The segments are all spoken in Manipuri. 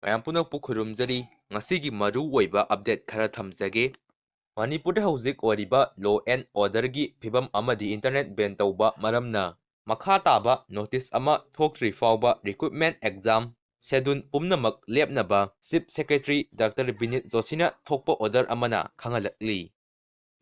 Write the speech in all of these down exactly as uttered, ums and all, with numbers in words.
ꯃꯌꯥꯝ ꯄꯨꯝꯅꯃꯛꯄꯨ ꯈꯨꯔꯨꯝꯖꯔꯤ꯫ ꯉꯁꯤꯒꯤ ꯃꯔꯨ ꯑꯣꯏꯕ update ꯈꯔ ꯊꯝꯖꯒꯦ꯫ ꯃꯅꯤꯄꯨꯔꯗ ꯍꯧꯖꯤꯛ ꯑꯣꯏꯔꯤꯕ law and orderꯒꯤ ꯐꯤꯕꯝ ꯑꯃꯗꯤ internet ban ꯇꯧꯕ ꯃꯔꯝꯅ ꯃꯈꯥ ꯇꯥꯕ notice ꯑꯃ ꯊꯣꯛꯇ꯭ꯔꯤ ꯐꯥꯎꯕ recruitment exam schedule ꯄꯨꯝꯅꯃꯛ ꯂꯦꯞꯅꯕ Chief Secretary Doctor ꯕꯤꯅꯤꯠ ꯖꯣꯁꯤꯅ ꯊꯣꯛꯄ order ꯑꯃꯅ ꯈꯪꯍꯜꯂꯛꯂꯤ꯫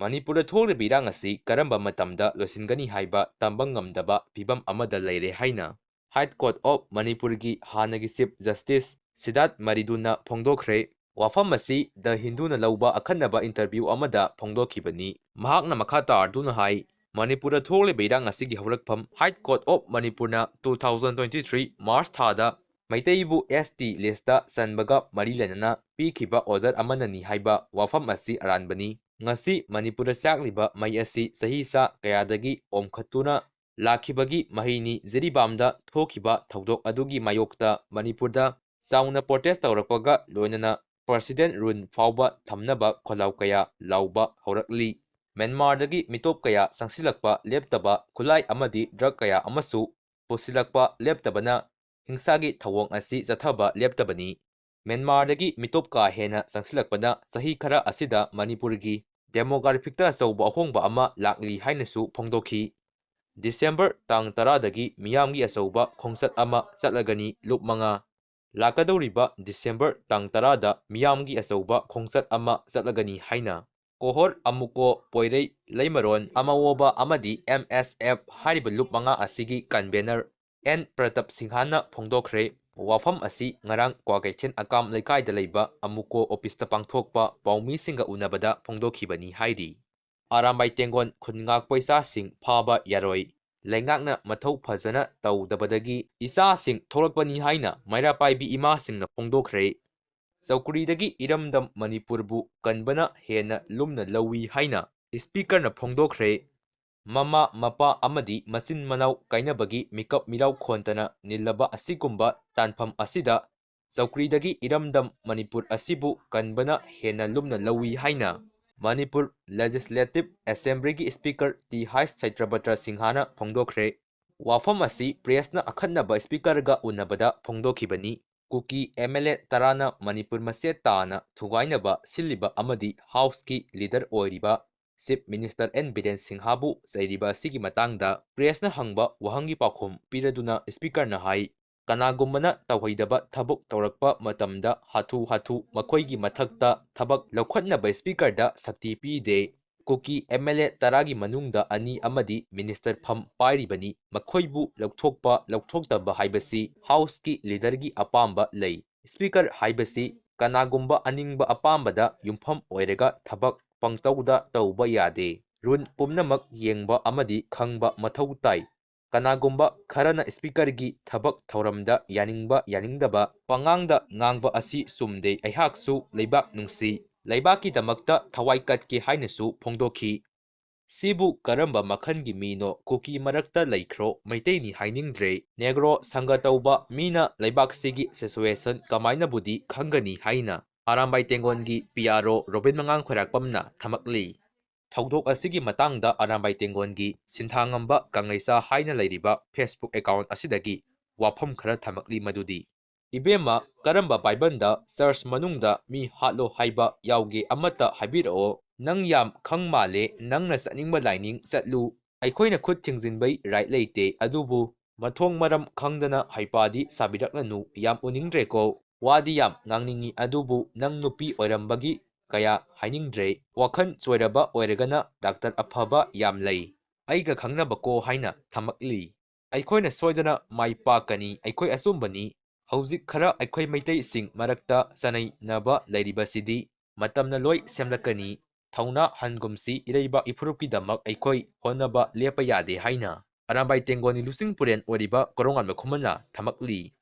ꯃꯅꯤꯄꯨꯔꯗ ꯊꯣꯛꯂꯤꯕ ꯏꯔꯥꯡ ꯑꯁꯤ ꯀꯔꯝꯕ ꯃꯇꯝꯗ ꯂꯣꯏꯁꯤꯟꯒꯅꯤ ꯍꯥꯏꯕ ꯇꯝꯕ ꯉꯝꯗꯕ ꯐꯤꯕꯝ ꯑꯃꯗ ꯂꯩꯔꯦ ꯍꯥꯏꯅ High Court of ꯃꯅꯤꯄꯨꯔꯒꯤ ꯍꯥꯟꯅꯒꯤ Chief Justice ꯁꯤꯗꯥꯔꯊ ꯃꯔꯤꯗꯨꯅ ꯐꯣꯡꯗꯣꯛꯈ꯭ꯔꯦ꯫ ꯋꯥꯐꯝ ꯑꯁꯤ The Hinduꯅ ꯂꯧꯕ ꯑꯈꯟꯅꯕ interview ꯑꯃꯗ ꯐꯣꯡꯗꯣꯛꯈꯤꯕꯅꯤ꯫ ꯃꯍꯥꯛꯅ ꯃꯈꯥ ꯇꯥꯔꯗꯨꯅ ꯍꯥꯏ, ꯃꯅꯤꯄꯨꯔꯗ ꯊꯣꯛꯂꯤꯕ ꯏꯔꯥꯡ ꯑꯁꯤꯒꯤ ꯍꯧꯔꯛꯐꯝ High Court of ꯃꯅꯤꯄꯨꯔꯅ two thousand twenty three March ꯊꯥꯗ ꯃꯩꯇꯩꯕꯨ S T listꯇ ꯆꯟꯕꯒ ꯃꯔꯤ ꯂꯩꯅꯅ ꯄꯤꯈꯤꯕ order ꯑꯃꯅꯅꯤ ꯍꯥꯏꯕ ꯋꯥꯐꯝ ꯑꯁꯤ ꯑꯔꯥꯟꯕꯅꯤ꯫ ꯉꯁꯤ ꯃꯅꯤꯄꯨꯔꯗ ꯆꯥꯛꯂꯤꯕ ꯃꯩ ꯑꯁꯤ ꯆꯍꯤ ꯆꯥ ꯀꯌꯥꯗꯒꯤ ꯑꯣꯝꯈꯠꯇꯨꯅ ꯂꯥꯛꯈꯤꯕꯒꯤ ꯃꯍꯩꯅꯤ꯫ ꯖꯤꯔꯤꯕꯥꯝꯗ ꯊꯣꯛꯈꯤꯕ ꯊꯧꯗꯣꯛ ꯑꯗꯨꯒꯤ ꯃꯥꯌꯣꯛꯇ ꯃꯅꯤꯄꯨꯔꯗ ꯆꯥꯎꯅ protest ꯇꯧꯔꯛꯄꯒ ꯂꯣꯏꯅꯅ President rule ꯐꯥꯎꯕ ꯊꯝꯅꯕ ꯈꯣꯜꯂꯥꯎ ꯀꯌꯥ ꯂꯥꯎꯕ ꯍꯧꯔꯛꯂꯤ꯫ ꯃ꯭ꯌꯥꯟꯃꯥꯔꯗꯒꯤ ꯃꯤꯇꯣꯞ ꯀꯌꯥ ꯆꯪꯁꯤꯜꯂꯛꯄ ꯂꯦꯞꯇꯕ, ꯈꯨꯠꯂꯥꯏ ꯑꯃꯗꯤ drug ꯀꯌꯥ ꯑꯃꯁꯨ ꯄꯨꯁꯤꯜꯂꯛꯄ ꯂꯦꯞꯇꯕꯅ ꯍꯤꯡꯁꯥꯒꯤ ꯊꯧꯑꯣꯡ ꯑꯁꯤ ꯆꯠꯊꯕ ꯂꯦꯞꯇꯕꯅꯤ꯫ ꯃ꯭ꯌꯥꯟꯃꯥꯔꯗꯒꯤ ꯃꯤꯇꯣꯞ ꯀꯥ ꯍꯦꯟꯅ ꯆꯪꯁꯤꯜꯂꯛꯄꯅ ꯆꯍꯤ ꯈꯔ ꯑꯁꯤꯗ ꯃꯅꯤꯄꯨꯔꯒꯤ demographicꯇ ꯑꯆꯧꯕ ꯑꯍꯣꯡꯕ ꯑꯃ ꯂꯥꯛꯂꯤ ꯍꯥꯏꯅꯁꯨ ꯐꯣꯡꯗꯣꯛꯈꯤ꯫ December ꯇꯥꯡ ꯇꯔꯥꯗꯒꯤ ꯃꯤꯌꯥꯝꯒꯤ ꯑꯆꯧꯕ ꯈꯣꯡꯆꯠ ꯑꯃ ꯆꯠꯂꯒꯅꯤ꯫ ꯂꯨꯞ ꯃꯉꯥ꯫ ꯂꯥꯛꯀꯗꯧꯔꯤꯕ December ꯇꯥꯡ ꯇꯔꯥꯗ ꯃꯤꯌꯥꯝꯒꯤ ꯑꯆꯧꯕ ꯈꯣꯡꯆꯠ ꯑꯃ ꯆꯠꯂꯒꯅꯤ ꯍꯥꯏꯅ ꯀꯣꯍꯣꯔ, ꯑꯃꯨꯀꯣ, ꯄꯣꯏꯔꯩ, ꯂꯩꯃꯔꯣꯟ, ꯑꯃꯋꯣꯕ ꯑꯃꯗꯤ M S F ꯍꯥꯏꯔꯤꯕ ꯂꯨꯞ ꯃꯉꯥ ꯑꯁꯤꯒꯤ convener ꯑꯦꯟ ꯄ꯭ꯔꯇꯞ ꯁꯤꯡꯍꯥꯅ ꯐꯣꯡꯗꯣꯛꯈ꯭ꯔꯦ꯫ ꯋꯥꯐꯝ ꯑꯁꯤ ꯉꯔꯥꯡ ꯀ꯭ꯋꯥꯀꯩꯊꯦꯜ ꯑꯀꯥꯝ ꯂꯩꯀꯥꯏꯗ ꯂꯩꯕ ꯑꯃꯨꯀꯣ officeꯇ ꯄꯥꯡꯊꯣꯛꯄ ꯄꯥꯎꯃꯤꯁꯤꯡꯒ ꯎꯅꯕꯗ ꯐꯣꯡꯗꯣꯛꯈꯤꯕꯅꯤ ꯍꯥꯏꯔꯤ꯫ ꯑꯔꯥꯝꯕꯥꯏ ꯇꯦꯡꯒꯣꯟ ꯈꯨꯟ ꯉꯥꯛꯄ ꯏꯆꯥꯁꯤꯡ ꯐꯥꯕ ꯌꯥꯔꯣꯏ꯫ ꯂꯩꯉꯥꯛꯅ ꯃꯊꯧ ꯐꯖꯅ ꯇꯧꯗꯕꯗꯒꯤ ꯏꯆꯥꯁꯤꯡ ꯊꯣꯛꯂꯛꯄꯅꯤ ꯍꯥꯏꯅ ꯃꯩꯔꯥ ꯄꯥꯏꯕꯤ ꯏꯃꯥꯁꯤꯡꯅ ꯐꯣꯡꯗꯣꯛꯈ꯭ꯔꯦ꯫ ꯆꯧꯀ꯭ꯔꯤꯗꯒꯤ ꯏꯔꯝꯗꯝ ꯃꯅꯤꯄꯨꯔꯕꯨ ꯀꯟꯕꯅ ꯍꯦꯟꯅ ꯂꯨꯝꯅ ꯂꯧꯏ ꯍꯥꯏꯅ speakerꯅ ꯐꯣꯡꯗꯣꯛꯈ꯭ꯔꯦ꯫ ꯃꯃꯥ, ꯃꯄꯥ ꯑꯃꯗꯤ ꯃꯆꯤꯟ ꯃꯅꯥꯎ ꯀꯥꯏꯅꯕꯒꯤ ꯃꯤꯀꯞ ꯃꯤꯔꯥꯎ ꯈꯣꯟꯇꯅ ꯅꯤꯜꯂꯕ ꯑꯁꯤꯒꯨꯝꯕ ꯇꯥꯟꯐꯝ ꯑꯁꯤꯗ ꯆꯧꯀ꯭ꯔꯤꯗꯒꯤ ꯏꯔꯝꯗꯝ ꯃꯅꯤꯄꯨꯔ ꯑꯁꯤꯕꯨ ꯀꯟꯕꯅ ꯍꯦꯟꯅ ꯂꯨꯝꯅ ꯂꯧꯏ ꯍꯥꯏꯅ ꯃꯅꯤꯄꯨꯔ Legislative Assemblyꯒꯤ speaker ꯇꯤ ꯍꯩꯆ ꯁꯇ꯭ꯌꯕ꯭ꯔꯇ ꯁꯤꯡꯍꯥꯅ ꯐꯣꯡꯗꯣꯛꯈ꯭ꯔꯦ꯫ ꯋꯥꯐꯝ ꯑꯁꯤ pressꯅ ꯑꯈꯟꯅꯕ speakerꯒ ꯎꯅꯕꯗ ꯐꯣꯡꯗꯣꯛꯈꯤꯕꯅꯤ꯫ ꯀꯨꯀꯤ ꯑꯦꯝ ꯑꯦꯜ ꯑꯦ ꯇꯔꯥꯅ ꯃꯅꯤꯄꯨꯔ ꯃꯆꯦꯠ ꯇꯥꯅ ꯊꯨꯒꯥꯏꯅꯕ ꯁꯤꯜꯂꯤꯕ ꯑꯃꯗꯤ ꯍꯥꯎꯁꯀꯤ ꯂꯤꯗꯔ ꯑꯣꯏꯔꯤꯕ ꯆꯤꯐ ꯃꯤꯅꯤꯁꯇꯔ ꯑꯦꯟ ꯕꯤꯔꯦꯟ ꯁꯤꯡꯍꯕꯨ ꯆꯩꯔꯤꯕ ꯑꯁꯤꯒꯤ ꯃꯇꯥꯡꯗ ꯄ꯭ꯔꯦꯁꯅ ꯍꯪꯕ ꯋꯥꯍꯪꯒꯤ ꯄꯥꯎꯈꯨꯝ ꯄꯤꯔꯗꯨꯅ ꯁ꯭ꯄꯤꯀꯔꯅ ꯍꯥꯏ, ꯀꯅꯥꯒꯨꯝꯕꯅ ꯇꯧꯍꯩꯗꯕ ꯊꯕꯛ ꯇꯧꯔꯛꯄ ꯃꯇꯝꯗ ꯍꯥꯊꯨ ꯍꯥꯊꯨ ꯃꯈꯣꯏꯒꯤ ꯃꯊꯛꯇ ꯊꯕꯛ ꯂꯧꯈꯠꯅꯕ ꯁ꯭ꯄꯤꯀꯔꯗ ꯁꯛꯇꯤ ꯄꯤꯗꯦ꯫ ꯀꯨꯀꯤ ꯑꯦꯝ ꯑꯦꯜ ꯑꯦ ꯇꯔꯥꯒꯤ ꯃꯅꯨꯡꯗ ꯑꯅꯤ ꯑꯃꯗꯤ ꯃꯤꯅꯤꯁꯇꯔ ꯐꯝ ꯄꯥꯏꯔꯤꯕꯅꯤ꯫ ꯃꯈꯣꯏꯕꯨ ꯂꯧꯊꯣꯛꯄ ꯂꯧꯊꯣꯛꯇꯕ ꯍꯥꯏꯕꯁꯤ ꯍꯥꯎꯁꯀꯤ ꯂꯤꯗꯔꯒꯤ ꯑꯄꯥꯝꯕ ꯂꯩ꯫ ꯁ꯭ꯄꯤꯀꯔ ꯍꯥꯏꯕꯁꯤ ꯀꯅꯥꯒꯨꯝꯕ ꯑꯅꯤꯡꯕ ꯑꯄꯥꯝꯕꯗ ꯌꯨꯝꯐꯝ ꯑꯣꯏꯔꯒ ꯊꯕꯛ ꯄꯪꯇꯧꯗ ꯇꯧꯕ ꯌꯥꯗꯦ꯫ ꯔꯨꯜ ꯄꯨꯝꯅꯃꯛ ꯌꯦꯡꯕ ꯑꯃꯗꯤ ꯈꯪꯕ ꯃꯊꯧ ꯇꯥꯏ꯫ ꯀꯅꯥꯒꯨꯝꯕ ꯈꯔꯅ ꯁ꯭ꯄꯤꯀꯔꯒꯤ ꯊꯕꯛ ꯊꯧꯔꯝꯗ ꯌꯥꯅꯤꯡꯕ ꯌꯥꯅꯤꯡꯗꯕ ꯄꯉꯥꯡꯗ ꯉꯥꯡꯕ ꯑꯁꯤ ꯆꯨꯝꯗꯦ꯫ ꯑꯩꯍꯥꯛꯁꯨ ꯂꯩꯕꯥꯛ ꯅꯨꯡꯁꯤ, ꯂꯩꯕꯥꯛꯀꯤꯗꯃꯛꯇ ꯊꯋꯥꯏ ꯀꯠꯀꯦ ꯍꯥꯏꯅꯁꯨ ꯐꯣꯡꯗꯣꯛꯈꯤ꯫ ꯁꯤꯕꯨ ꯀꯔꯝꯕ ꯃꯈꯜꯒꯤ ꯃꯤꯅꯣ? ꯀꯨꯀꯤ ꯃꯔꯛꯇ ꯂꯩꯈ꯭ꯔꯣ, ꯃꯩꯇꯩꯅꯤ ꯍꯥꯏꯅꯤꯡꯗ꯭ꯔꯦ꯫ ꯅꯦꯒ꯭ꯔꯣ ꯁꯪꯒ ꯇꯧꯕ ꯃꯤꯅ ꯂꯩꯕꯥꯛꯁꯤꯒꯤ ꯁꯤꯆꯨꯋꯦꯁꯟ ꯀꯃꯥꯏꯅꯕꯨꯗꯤ ꯈꯪꯒꯅꯤ ꯍꯥꯏꯅ ꯑꯔꯥꯝꯕꯥꯏ ꯇꯦꯡꯒꯣꯟꯒꯤ ꯄꯤ ꯑꯥꯔ ꯑꯣ ꯔꯣꯕꯤꯟ ꯃꯉꯥꯡ ꯈꯣꯏꯔꯥꯛꯄꯝꯅ ꯊꯝꯃꯛꯂꯤ꯫ ꯊꯧꯗꯣꯛ ꯑꯁꯤꯒꯤ ꯃꯇꯥꯡꯗ ꯑꯔꯥꯝꯕꯥꯏ ꯇꯦꯡꯒꯣꯟꯒꯤ ꯁꯤꯟꯊꯥꯉꯝꯕ ꯀꯪꯂꯩꯆꯥ ꯍꯥꯏꯅ ꯂꯩꯔꯤꯕ ꯐꯦꯁꯕꯨꯛ ꯑꯦꯀꯥꯎꯟ ꯑꯁꯤꯗꯒꯤ ꯋꯥꯐꯝ ꯈꯔ ꯊꯝꯃꯛꯂꯤ, ꯃꯗꯨꯗꯤ, "ꯏꯕꯦꯝꯃ, ꯀꯔꯝꯕ ꯕꯥꯏꯕꯜꯗ ꯆꯔꯆ ꯃꯅꯨꯡꯗ ꯃꯤ ꯍꯥꯠꯂꯣ ꯍꯥꯏꯕ ꯌꯥꯎꯒꯦ? ꯑꯃꯠꯇ ꯍꯥꯏꯕꯤꯔꯛꯑꯣ꯫ ꯅꯪ ꯌꯥꯝ ꯈꯪ ꯃꯥꯜꯂꯦ, ꯅꯪꯅ ꯆꯠꯅꯤꯡꯕ ꯂꯥꯏꯅꯤꯡ ꯆꯠꯂꯨ꯫ ꯑꯩꯈꯣꯏꯅ ꯈꯨꯠ ꯊꯤꯡꯖꯤꯟꯕꯩ ꯔꯥꯏꯠ ꯂꯩꯇꯦ, ꯑꯗꯨꯕꯨ ꯃꯊꯣꯡ ꯃꯔꯝ ꯈꯪꯗꯅ ꯍꯩꯄꯥꯗꯤ ꯁꯥꯕꯤꯔꯛꯂꯅꯨ, ꯌꯥꯝ ꯎꯅꯤꯡꯗ꯭ꯔꯦꯀꯣ꯫ ꯋꯥꯗꯤ ꯌꯥꯝ ꯉꯥꯡꯅꯤꯡꯉꯤ, ꯑꯗꯨꯕꯨ ꯅꯪ ꯅꯨꯄꯤ ꯑꯣꯏꯔꯝꯕꯒꯤ ꯀꯌꯥ ꯍꯥꯏꯅꯤꯡꯗ꯭ꯔꯦ꯫ ꯋꯥꯈꯜ ꯆꯣꯏꯔꯕ ꯑꯣꯏꯔꯒꯅ ꯗꯥꯛꯇꯔ ꯑꯐꯕ ꯌꯥꯝ ꯂꯩ, ꯑꯩꯒ ꯈꯪꯅꯕꯀꯣ" ꯍꯥꯏꯅ ꯊꯝꯃꯛꯂꯤ꯫ ꯑꯩꯈꯣꯏꯅ ꯁꯣꯏꯗꯅ ꯃꯥꯏ ꯄꯥꯛꯀꯅꯤ, ꯑꯩꯈꯣꯏ ꯑꯆꯨꯝꯕꯅꯤ꯫ ꯍꯧꯖꯤꯛ ꯈꯔ ꯑꯩꯈꯣꯏ ꯃꯩꯇꯩꯁꯤꯡ ꯃꯔꯛꯇ ꯆꯅꯩꯅꯕ ꯂꯩꯔꯤꯕꯁꯤꯗꯤ ꯃꯇꯝꯅ ꯂꯣꯏ ꯁꯦꯝꯂꯛꯀꯅꯤ꯫ ꯊꯧꯅꯥ ꯍꯟꯒꯨꯝꯁꯤ, ꯏꯔꯩꯕꯥꯛ ꯏꯐꯨꯔꯨꯞꯀꯤꯗꯃꯛ ꯑꯩꯈꯣꯏ ꯍꯣꯠꯅꯕ ꯂꯦꯞꯄ ꯌꯥꯗꯦ ꯍꯥꯏꯅ ꯑꯔꯥꯝꯕꯥꯏ ꯇꯦꯡꯒꯣꯟꯒꯤ ꯂꯨꯆꯤꯡ ꯄꯨꯔꯦꯟ ꯑꯣꯏꯔꯤꯕ ꯀꯣꯔꯣꯉꯥꯟꯕ ꯈꯨꯃꯟꯅ ꯊꯝꯃꯛꯂꯤ꯫